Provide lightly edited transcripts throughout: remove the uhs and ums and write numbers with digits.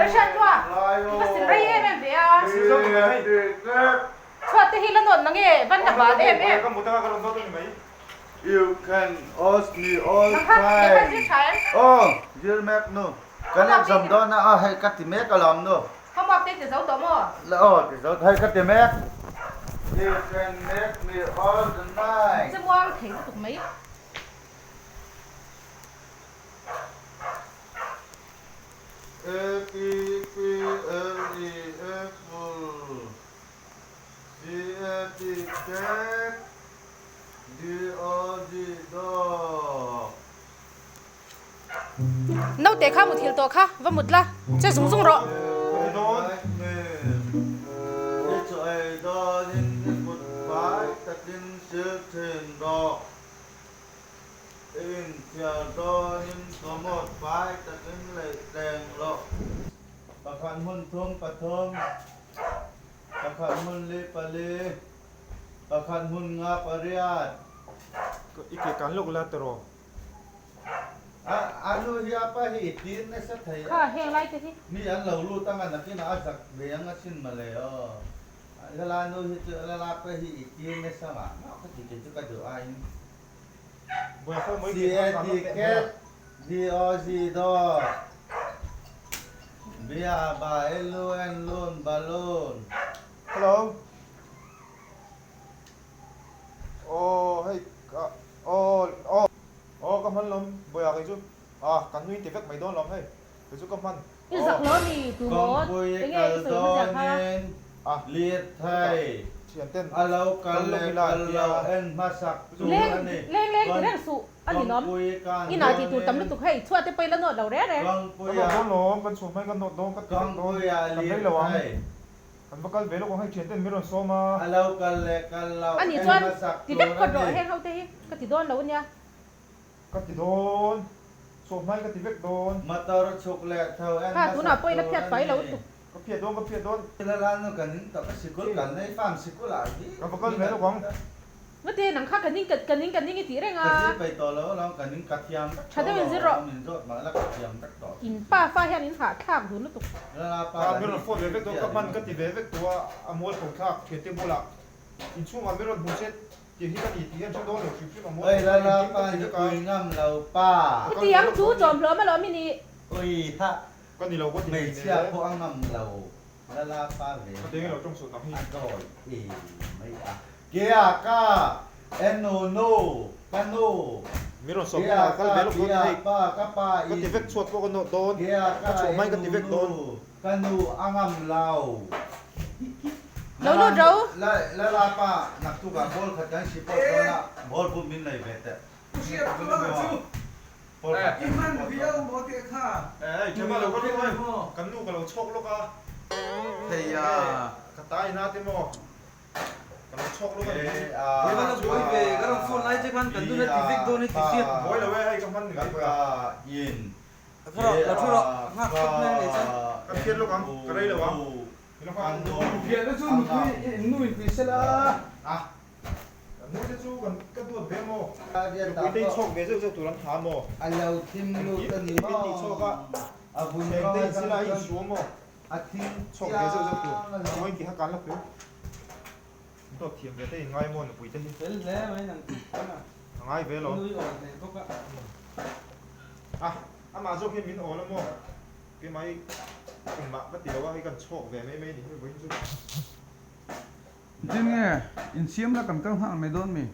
Lalhriathlua, i va sil rei em em ve a. Chhuat te hi la nawt na nge van la bal em em. Nang kha lehkha zir tha em? Homework te i ti zo tawh maw? Che muang thei lutuk mai. A P P L E Apple C A T Cat D O G Dog. Naute kha muthilh tawh kha va mut la, che zung zung rawh. I chaw ei dawnin i kut fai takin sil thin rawh. I inthiar dawnin commode fai takin leih tleng rawh. Pakhat hmun thum pathum, pakhat hmun li pali, pakhat hmun nga pariat. I ke kan lawk la tiraw? A a nu hi a pa hi i tir nasa thei a. Kha heng lai te hi. Mi an lo lut anga nakinah a zak ve ang asin mawle aw. Lala nu hi chu lala pa hi i tir nasa mah mah ka ti kei chu ka duh aiin. C A T cat D O G dog B A ba L U N lun balloon. Hello. Aw hei ka aw aw aw ka hman lawm Bawiha kei chu ah kan nui ti vek mai dawn lawm hei kei chu ka hman I zak lo a mi tu maw Kawngpui enge kal i sawi hmazia kha. dawnin ah lirthei thian ten a lo kal kal leh lawk ila kal tia lo en hmasak tur Leng a ni. leng leng ti reng suh a ni lawm. Kawngpui kan Inah tih tur tam dawnin lutuk hei chhuah te pawh i la nawt lo reng reng. Ka Kawngpuia nawt dawn lawm kan chhuah hmai ka nawt dawn ka ti vek dawn Kawngpuia kan rei lo ang. lirthei Kan va kal ve lawk ang hei thian ten min rawn sawm a. A lo kal leh kal lo A nih en chuan hmasak ti vek tur phawt a rawh ni. heng ho te hi ka ti dawn lo a nia. Ka ti dawn. Chawhmai ka ti vek dawn. Motor chhuk leh tho en Kha tunah hmasak pawh i la tur phiat a fai lo ni. tuk. Ka phiat dawn ka phiat dawn. La la nu ka ning tawh ka sikul kan nei farm sikul ah hi Ka va kal ve lawk ang. Vate nang kha ka ning ka ning ka ning i tih reng a. Ka zir peih tawh lo alawm ka ning ka thiam vek Tha tawh deuh in zir lo rawh. min zawt mah la ka thiam vek tawh. In pa fa hian in hahthlak dun lutuk. La la pa Ka la min rawn hi phone ve vek tawh tia ka hman ka ringawt. ti ve vek tawh a a mual tho thlak thiante bulah inchhungah min rawn hmu che tih hi ka ni tih hian hre dawn lo hrim hrim a mual Oi tho la thlak la engkim pa ka ti hi vek a. pui ngam lo pa. Ka kal I ve tiang lawk chu dawn chawm ni. hlawm alawm i nih. Ui ha Ka ni lo ka ti hmeichhia hleinem. pawh a ngam lo la la pa ve Ka hi deng a lo tawng suh nang hi. a dawi em mai a. Kia ka enu nu ka nu. Mi rawn sawm Kia hunah kal ka ve lawk dawn pia hei. pa ka pa Ka ti in. vek chhuat pawh ka nawt dawn. Kia Ka ka chhuah mai ka enu ti vek dawn. nu ka nu a ngam lo. Lo lut ro. La la la pa naktukah ball khat kan si pawt dawn a ball pawh min nei ve teh. Ball khat kan si pawt dawn. Hei Gemma lo kal lawk hei. Kan nu ka lo chhawk lawk a. Thei a. Ka ta ina te maw. Ka lo chhawk lawk a ni. Buai va la buai ve, ka rawn phone lai che khan kan nuna ti vek dawn e ti hriat. Buai lo e, hei ka hman ni mai pawh a. La thu rawh, la thu rawh, nghak phawt mai a nih chuan. Ka phiat lawk ang, ka rei lo ang. Phiahna chu nupui in nu in pui sela. Kan nu te chu kan ka duat ve maw? Nupui te hi chhawk ve zeuh zeuh tur an tha maw? Engkim min tih chhawk a, chheng te in sila a insuam maw? Chhawk ve zeuh zeuh tur chuan tih kha kan la fel. Dawt thiam ve te in ngai maw nupui te hi. Fel hle mai nang tih khan a. A ngai ve lo. Nui awl hle bawk a. A amah zawk hian min awl a maw? Keimah hi engmah ka ti lo a, hei kan chhawk ve mai mai a ni hei vawiin chu. Engtin nge insiam la kan kal nghal mai dawn mi?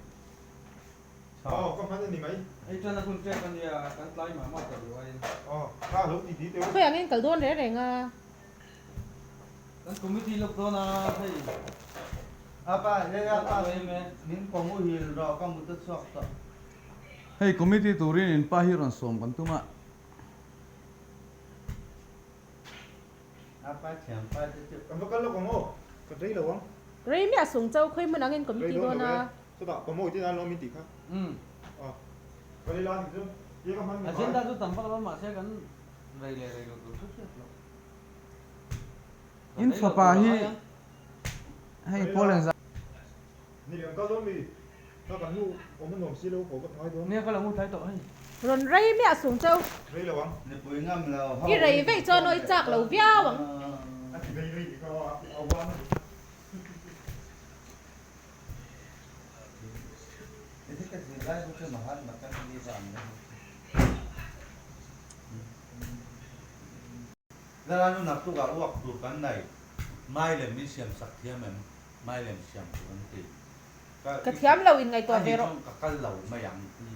Aw ka hman a ni mai. Hei tan a hun tep a nia, kan tlai mah mah ta lo ain. Aw kha lo ti ti teu. Khawi angin kal dawn reng reng a. Kan committee lawk dawn a hei. Apa hei apa min ko muhil rawh ka mut a chhuak tawh. Hei committee turin in pa hi rawn sawm kan tum a. Apa thiam pa te chu. Kan va kal lawk ang aw, ka rei lo ang. Rei miah sung chau khawi hmun angin committee dawn a. Chutah ka mawi te nan lawm min tih kha. Aw ka lei la ni chu tia ka hman ni mai. Agenda chu tam vak lo mahse kan rei leh rei lo tur chu hriat loh. In fapa hi hei Paul engzah. Ni leh an kal dawn mi? Ka kan nu awm a nuam si lo haw vat ngai dawn. Nia ka lo ngu tlai tawh hei. Rawn rei miah sung cheu. Rei lo ang. Nipui ngam lo ho. I rei veih chuan awi chak lo viau ang. A ti vei rei kha a uang a ni. Lala nu naktukah uak tur kan nei. Mai lem min siam sak thiam em? Mai lem siam tur an ti. Ka thiam lo in ngaihtuah ve rawh. Ani chuan ka kal lo mai ang ti.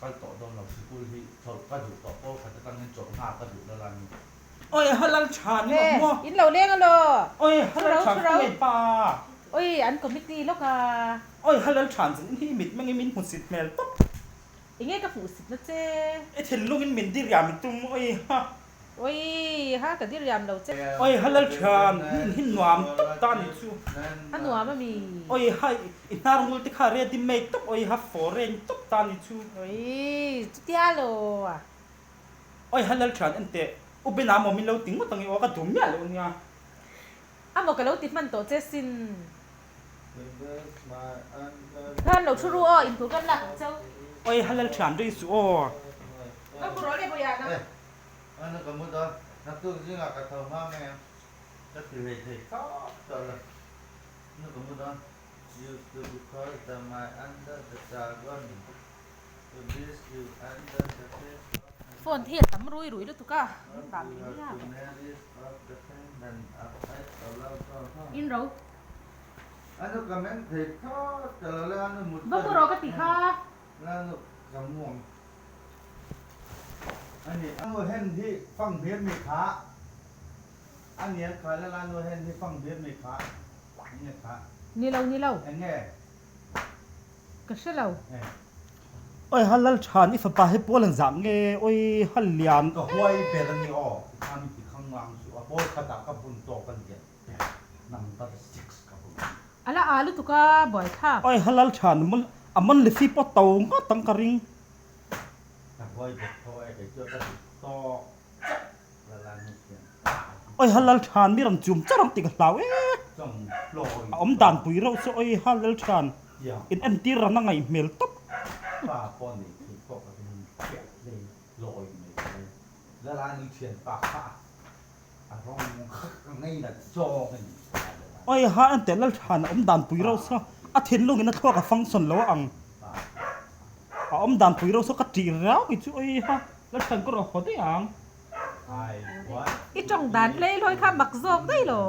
Kal tawh dawn lo sikul hi chawlh ka duh tawh pawl khat atang hian chawlh nghak ka duh lala nu. Oi halal tha ni lo maw? In lo leng alaw. Oi halal tha ka ngei pa. Oi an committee lawk a. Oi halal tha an hi mit mengin min hmusit hmel tawp. Enge ka hmuhsit na che? I thinlungin min diriam i tum oi ha. Oi ha ka diriam lo che. Oi ha lal thian in hi nuam tawp ta ni chu. A nuam a mi. Oi ha i hnar ngul te kha ready made tawp oi ha foreign tawp ta ni chu. Oi chutia lo a. Oi ha lal thian en teh u Ben-a maw min lo ti ngawt ang i aw ka duh miah loh nia. A maw ka lo ti hman tawh che sin. Khan lo thu ru aw intur kan lak ang chau. Oi ha lal thian rei suh aw. Ka hmu rawh le Bawiah na. Ano ka mu dawn? Naktuk zingah ka tho hma mai ang. Ka ti hlei thei tawp tawh lo. Ano ka mu dawn? Used to be called the my under the dragon to miss you under the face of the Phone hi a tam rui rui lutuk a, min vah mai nia. In ro. Ano ka meng thei tawp tawh lo le ano mut Va mu rawh ka ti kha. Ano ka mu ang. Ani anu hen hi fang hmir mi kha a nian kha la la anu hen hi fang hmir mi kha enge kha. Ni lo ni lo. Enge. Ka hre lo. Oi ha lal than i fapa hi pawl an zah nge oi ha lian. Ka huai ber ani aw ti khan i ti khang lang chu a pawl khatah ka bun tawk a lian ber number six ka bun. A la a lutuk a buaithlak. Oi ha lal than a man le fi pawh to ngawt ang ka ring. Oi ha lal than mi rawn chum char ang tih ka hlau e. A awm dan pui reuh chu oi ha lal than in entir ran a ngaih hmel tawp. Oi ha enteh lal than a awm dan pui reuh chu a thinlungin a thluak a function lo a ang. A awm dan pui reuh saw ka tih riau ki chu oi ha la than ka rawh haw daih ang. I tawng dan hlei hlawi kha mak zawk daih lo.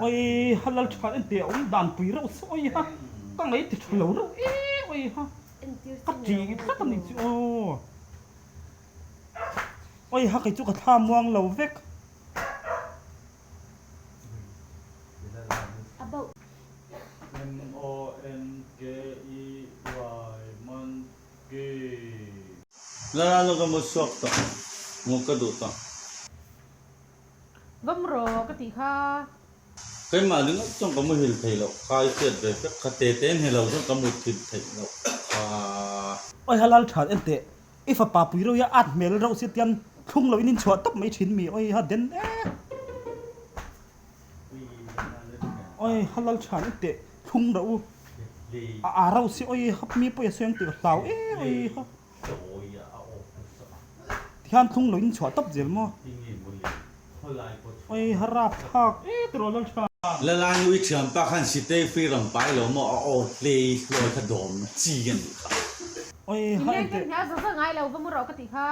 Oi ha lal tha en teh a awm dan pui reuh saw oi ha ka ngaih ti tha lo reuh e oi ha ka tih tlat a ni chu aw. Oi ha kei chu ka thla muang lo vek. M O N K E Y Monkey. Lala nu ka mu chhuak tawh, mu ka duh tawh. Va mu rawh ka tih kha. Keimah ringawt chuan ka muhil thei loh kha, i hriat ve vek kha, te te ni lo chuan ka muthil theih loh kha. Oi halal than en teh, I fapa pui reuh hi a at hmel reuh si tian thlung loin in chhuah tawp mai thin mi oi ha den e. Oi halal than i teh thlung reuh u a a reuh si oi hap mi pawh i a sawi ang tih ka hlau e oi ha. Tihian thlung loin in chhuah tawp zel maw. Oi ha rap thlak e tiraw lal tha. Lalai nu i thianpa khan sitei free rawn pai lo maw a aw hlei hlawi kha dawm chi a nih kha. Oi ha Inleng en teh. hna zawk zawk ngai lo va mu rawh ka tih kha.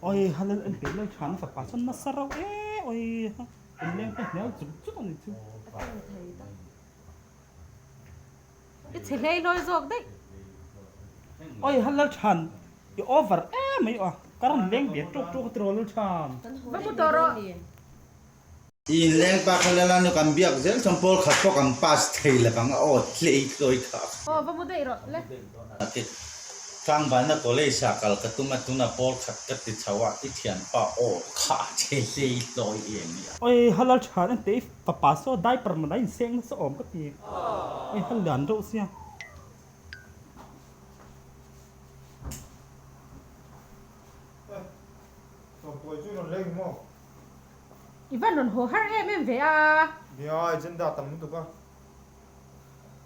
Oi ha lal en teh lal tha na fapa chuan nasa reuh e oi ha inleng te hnial chuk chuk a nih chu. I chhe hlei hlawi zawk daih. Oi ha lal than i over em mai aw ka rawn leng ve tawk tawk a tiraw lal than. Va mu tawh rawh. I inleng pa kha lala nu kan biak zel chuan pawl khat pawh kan pass thei lo ang a aw tlei tlawi kha. Aw va mu daih rawh le. Tlangvalna college ah kal ka tum a tuna pawl khat ka ti chho a i thianpa aw kha a che hlei hlawi em i a. Oi halal tha en teh i fapa saw diaper man a inseng nasa awm ka ti. Oi hal lian reuh sia. Sawmtuai chu i rawn leng maw? I van rawn haw har em em ve a. Nia, agenda tam lutuk a.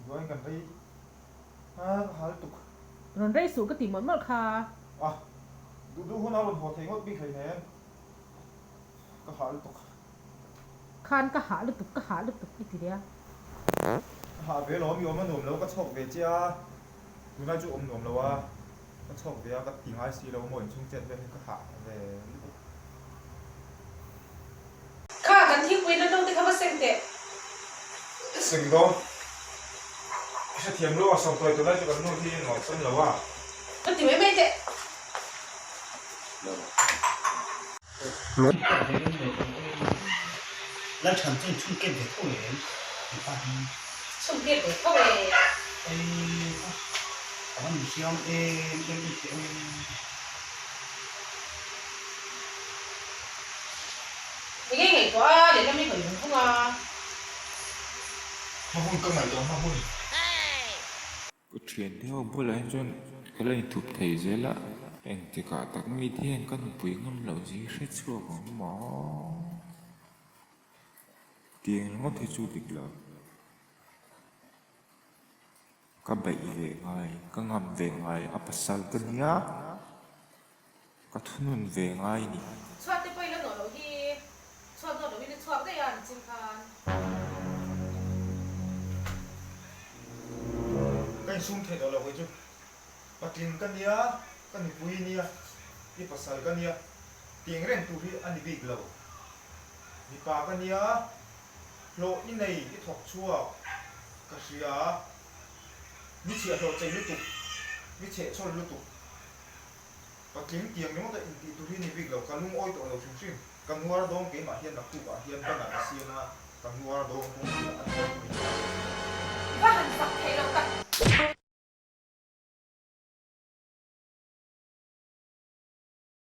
Duain kan rei. A ka hal tuk. Rawn rei suh ka tih mawlh mawlh kha. A, duh duh hun a rawn haw thei ngawt bik hleinem. Ka hah lutuk. Khan ka hah lutuk, ka hah lutuk i ti leh a. Ka hah ve lo, mi awm a nuam lo, ka chhawk ve che a, tunlai chu awm nuam lo a, ka chhawk ve a, ka ti ngai si lo maw inchhung chet vel hi ka hah ve lutuk. Kha kan thingpui na no te kha va seng teh. Seng dawn. I hrethiam lo a, sawmtawi tunlai chu kan nu hi nuam sam lo a. Ka ti mai mai teh. Ka thiante ho bulah hian chuan ka la inthup thei zel a, engtikah tak mite hian ka nupui ngam loh zia hi hre chhuak ang maw? Tiang ringawt hi chu dik lo. Ka beih ve ngai, ka ngam ve ngai, a pasal ka nia, ka thunun ve ngai ni. Chhuat te pawh i la nawh loh hi, chhuat nawh lohin i chhuak daih a ni chin khan. Ka insum theih tawh loh hi chu patling ka nia, ka nupui nia, i pasal ka nia tih eng reng tur hi a ni bik lo. Mipa ka nia, Hlawh i nei i thawk chhuak ka hria, mi chhiahhlawh chei lutuk, mi chhehchhawl lutuk, patling tiang ringawt a intih tur hi ni bik lo, ka lungawi tawh lo hrim hrim, ka nuar dawng keimah hian naktuk ah hian banner ka siam a, ka nuar dawng pawh hi a nuar pui ta. Va han fak thei lo tak.